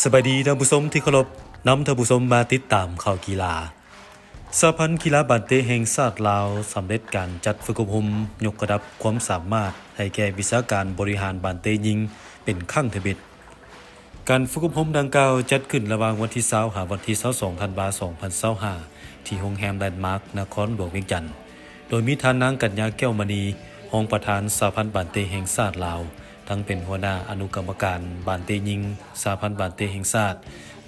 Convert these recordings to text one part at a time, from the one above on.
ສະບາຍດີທ່ານຜູ້ຊົມທີ່ເຄົາລົບ, ນຳທ່ານຜູ້ຊົມມາຕິດຕາມຂ່າວກິລາ. ສະຫະພັນກິລາບານເຕະແຫ່ງຊາດລາວ ສຳເລັດການຈັດຝຶກອົບຮົມຍົກລະດັບຄວາມສາມາດໃຫ້ແກ່ວິຊາການບໍລິຫານບານເຕະຍິງເປັນຄັ້ງທຳອິດ. ການຝຶກອົບຮົມດັ່ງກ່າວຈັດຂຶ້ນລະຫວ່າງວັນທີຊາວ ຫາວັນທີຊາວສອງ ທັນວາ ສອງພັນຊາວຫ້າ ທີ່ໂຮງແຮມແລນມາກ ນະຄອນຫຼວງວຽງຈັນ, ໂດຍມີທ່ານນາງ ກັນຍາ ແກ້ວມະນີ ຮອງປະທານສະຫະພັນບານເຕະແຫ່ງຊາດລາວ, ທັງເປັນຫົວໜ້າອະນຸກຳມະການບານເຕະຍິງສະຫະພັນບານເຕະແຫ່ງຊາດ,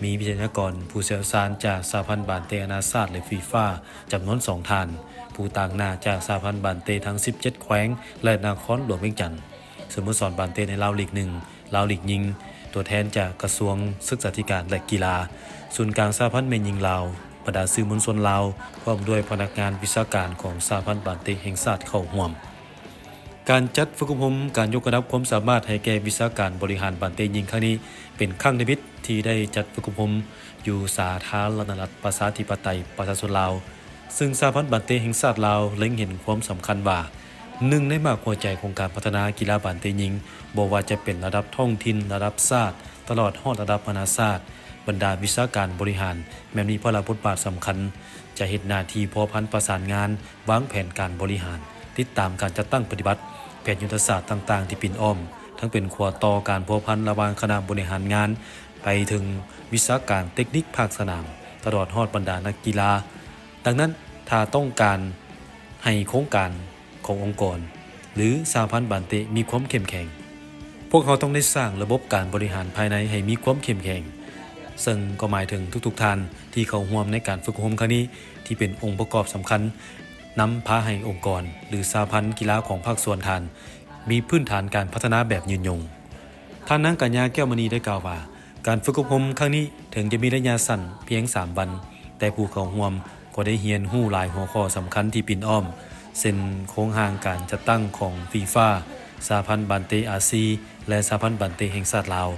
ມີວິທະຍາກອນຜູ້ຊ່ຽວຊານຈາກສະຫະພັນບານເຕະນານາຊາດ ແລະ ຟີຟາ ຈຳນວນສອງທ່ານ, ຜູ້ຕາງໜ້າຈາກສະຫະພັນບານເຕະທັງສິບເຈັດແຂວງ ແລະ ນະຄອນຫຼວງວຽງຈັນ, ສະໂມສອນບານເຕະໃນລາວລີກໜຶ່ງ, ລາວລີກຍິງ, ຕົວແທນຈາກກະຊວງສຶກສາທິການ ແລະ ກິລາ, ສູນກາງສະຫະພັນແມ່ຍິງລາວ, ບັນດາສື່ມວນຊົນລາວ ພ້ອມດ້ວຍພະນັກງານວິຊາການຂອງສະຫະພັນບານເຕະແຫ່ງຊາດເຂົ້າຮ່ວມ. ການຈັດຝຶກອົບຮົມການຍົກລະດັບຄວາມສາມາດໃຫ້ແກ່ວິຊາການບໍລິຫານບານເຕະຍິງຄັ້ງນີ້ ເປັນຄັ້ງທຳອິດທີ່ໄດ້ຈັດຝຶກອົບຮົມຢູ່ສາທາລະນະລັດ ປະຊາທິປະໄຕ ປະຊາຊົນລາວ, ຊຶ່ງສະຫະພັນບານເຕະແຫ່ງຊາດລາວເລັງເຫັນຄວາມສຳຄັນວ່າ ໜຶ່ງໃນໝາກຫົວໃຈຂອງການພັດທະນາກິລາບານເຕະຍິງ, ບໍ່ວ່າຈະເປັນລະດັບທ້ອງຖິ່ນ, ລະດັບຊາດ, ຕະຫຼອດຮອດລະດັບນານາຊາດ, ບັນດາວິຊາການບໍລິຫານແມ່ນມີພາລະບົດບາດສຳຄັນ ຈະເຮັດໜ້າທີ່ພົວພັນປະສານງານ, ວາງແຜນການບໍລິຫານ, ຕິດຕາມການຈັດຕັ້ງປະຕິບັດແຜນຍຸດທະສາດຕ່າງໆທີ່ປິ່ນອ້ອມ, ທັງເປັນຂົວຕໍ່ການພົວພັນລະຫວ່າງຄະນະບໍລິຫານງານ ໄປເຖິງວິຊາການເຕັກນິກພາກສະໜາມ, ຕະຫຼອດຮອດບັນດານັກກິລາ. ດັ່ງນັ້ນ, ຖ້າຕ້ອງການໃຫ້ໂຄງການຂອງອົງກອນ ຫຼື ສະຫະພັນບານເຕະມີຄວາມເຂັ້ມແຂງ, ພວກເຮົາຕ້ອງໄດ້ສ້າງລະບົບການບໍລິຫານພາຍໃນໃຫ້ມີຄວາມເຂັ້ມແຂງ, ເຊິ່ງກໍໝາຍເຖິງທຸກໆທ່ານທີ່ເຂົ້າຮ່ວມໃນການຝຶກອົບຮົມຄັ້ງນີ້ ທີ່ເປັນອົງປະກອບສຳຄັນ ນຳພາໃຫ້ອົງກອນ ຫຼື ສະຫະພັນກິລາຂອງພາກສ່ວນທ່ານ ມີພື້ນຖານການພັດທະນາແບບຍືນຍົງ. ທ່ານນາງ ກັນຍາ ແກ້ວມະນີ ໄດ້ກ່າວວ່າ, ການຝຶກອົບຮົມຄັ້ງນີ້ເຖິງຈະມີໄລຍະສັ້ນພຽງສາມວັນ, ແຕ່ຜູ້ເຂົ້າຮ່ວມກໍໄດ້ຮຽນຮູ້ຫຼາຍຫົວຂໍ້ສຳຄັນທີ່ປິ່ນອ້ອມ, ເຊັ່ນ ໂຄງຮ່າງການຈັດຕັ້ງຂອງຟີຟາ, ສະຫະພັນບານເຕະອາຊີ ແລະ ສະຫະພັນບານເຕະແຫ່ງຊາດລາວ,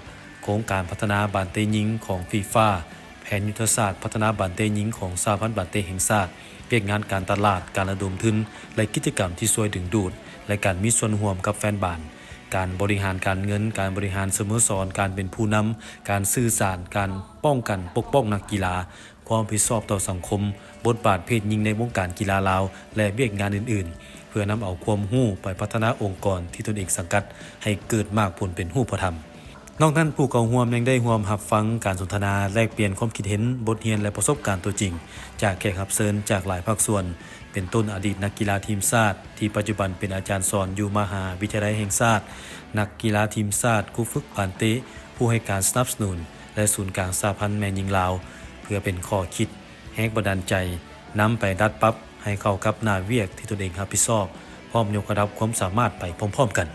ໂຄງການພັດທະນາບານເຕະຍິງຂອງຟີຟາ, ແຜນຍຸດທະສາດພັດທະນາບານເຕະຍິງຂອງສະຫະພັນບານເຕະແຫ່ງຊາດ, ວຽກງານການຕະຫຼາດ, ການລະດົມທຶນ ແລະ ກິດຈະກຳທີ່ຊ່ວຍດຶງດູດ ແລະ ການມີສ່ວນຮ່ວມກັບແຟນບານ, ການບໍລິຫານການເງິນ, ການບໍລິຫານສະໂມສອນ, ການເປັນຜູ້ນຳ, ການສື່ສານ, ການປ້ອງກັນປົກປ້ອງນັກກິລາ, ຄວາມຮັບຜິດຊອບຕໍ່ສັງຄົມ, ບົດບາດເພດຍິງໃນວົງການກິລາລາວ ແລະ ວຽກງານອື່ນໆ, ເພື່ອນຳເອົາຄວາມຮູ້ໄປພັດທະນາອົງກອນທີ່ຕົນເອງສັງກັດ ໃຫ້ເກີດໝາກຜົນເປັນຮູບປະທຳ. ນອກນັ້ນ, ຜູ້ເຂົ້າຮ່ວມຍັງໄດ້ຮ່ວມຮັບຟັງການສົນທະນາ, ແລກປ່ຽນຄວາມຄິດເຫັນ, ບົດຮຽນ ແລະ ປະສົບການຕົວຈິງຈາກແຂກຮັບເຊີນຈາກຫຼາຍພາກສ່ວນ, ເປັນຕົ້ນອະດີດນັກກິລາທີມຊາດ ທີ່ປັດຈຸບັນເປັນອາຈານສອນຢູ່ມະຫາວິທະຍາໄລແຫ່ງຊາດ, ນັກກິລາທີມຊາດ, ຄູຝຶກບານເຕະ, ຜູ້ໃຫ້ການສະໜັບສະໜູນ ແລະ ສູນກາງສະຫະພັນແມ່ຍິງລາວ, ເພື່ອເປັນຂໍ້ຄິດ, ແຮງບັນດານໃຈ, ນຳໄປດັດປັບໃຫ້ເຂົ້າກັບໜ້າວຽກທີ່ຕົນເອງຮັບຜິດຊອບ, ພ້ອມຍົກລະດັບຄວາມສາມາດໄປພ້ອມໆກັນ.